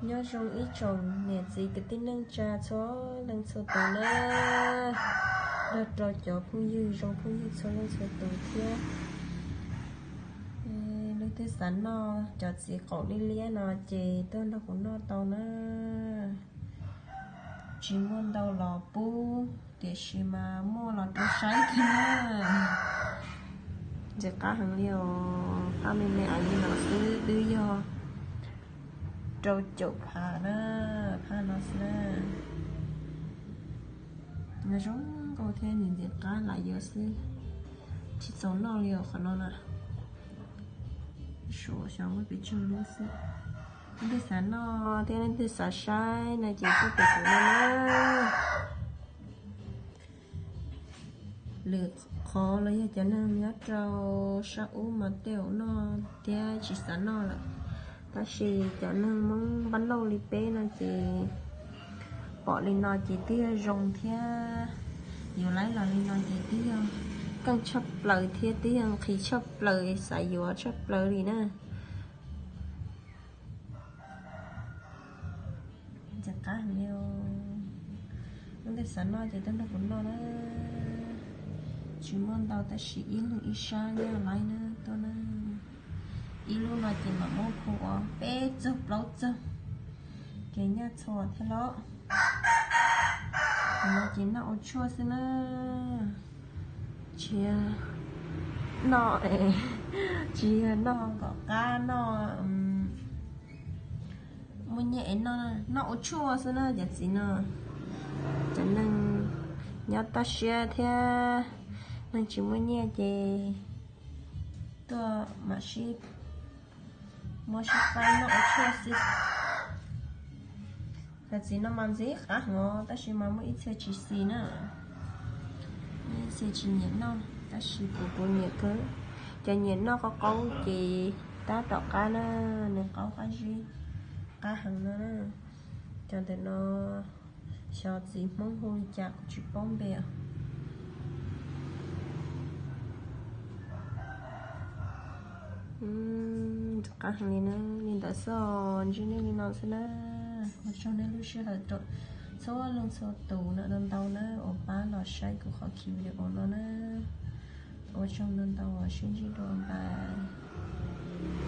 Nyob zoo ib tsoom niam txiv kwv tij neej tsa txhua leej txhua tus na, nrog rau cov phooj ywg zoo phooj ywg txhua leej txhua tus thiab. Leej twg xav noj cov txiv qaum liab liab no ces tuaj nrog kuv noj tau na. Tsis muaj ntau los pub, tiam sis mas muaj los rau saib kiag na. Ntxim qab heev li os, phaj me me av li no xwb twb yog rau caum phav na, phaj no xwb na. Nws zoo nkauj thiab nws ntxim qab lam yuav xwb, tsis txaus noj li os qhov no na. Suav xyov muaj pes tsawg lub xwb. Leej twg xav noj thiab leej twg xav saib no ces tuaj pem kuv no na. Lwm qhov los yog cov neeg nyob rau sab ub mas tej zaum noj thiab tsis xav noj lawm, tab sis cov neeg Hmoob npab lauj li peb no ces pom li no ces twb yog zoo thiab, yuav laib los li no ces twb yog keej tshaj plaws thiab twb yog nqhis tshaj plaws, xav yuav tshaj plaws li na. Ntxim qab li, leej twg xav noj ces tuaj nrog kuv noj na. Tsis muaj ntau tab sis ib leeg ib sab nyaj laib na, tuaj na. Ib lub no ces mam muab phua ua peb txog plaub txog, ces nyaj txhua thiab lauj. Qhov no ces noj ua tshuaj xwb na. Tsis noj, tsis yog noj kom qab noj, muaj nyiaj es noj, noj ua tshuaj xwb na cov txiv no. Cov neeg nyob toj siab thiab neeg tsis muaj nyiaj ces tuaj mam sib muab sib faib noj ua tshuaj xwb. Cov txiv no mas ntxim qab heev os, tab sis mas muaj ib txhia tsis xis na, muaj ib txhia tsis nyiam noj, tab sis kuv kuv nyiam kawg. Cov nyiam noj qaub qaub ces tab tom qab na, nws qaub qab zib, qab heev no na. Cov ntawm no xyov txiv Hmoob hu li cas kuv tsis paub npe os. Ntxim qab heev li na, li ntawd xwb, ntsib nej li no xwb na. Ua tsaug nej lub sij hawm txhua leej txhua tus na, ntau ntau na uas pab los saib kuv qhov video no na. Ua tsaug ntau ntau, sib ntsib dua, bye.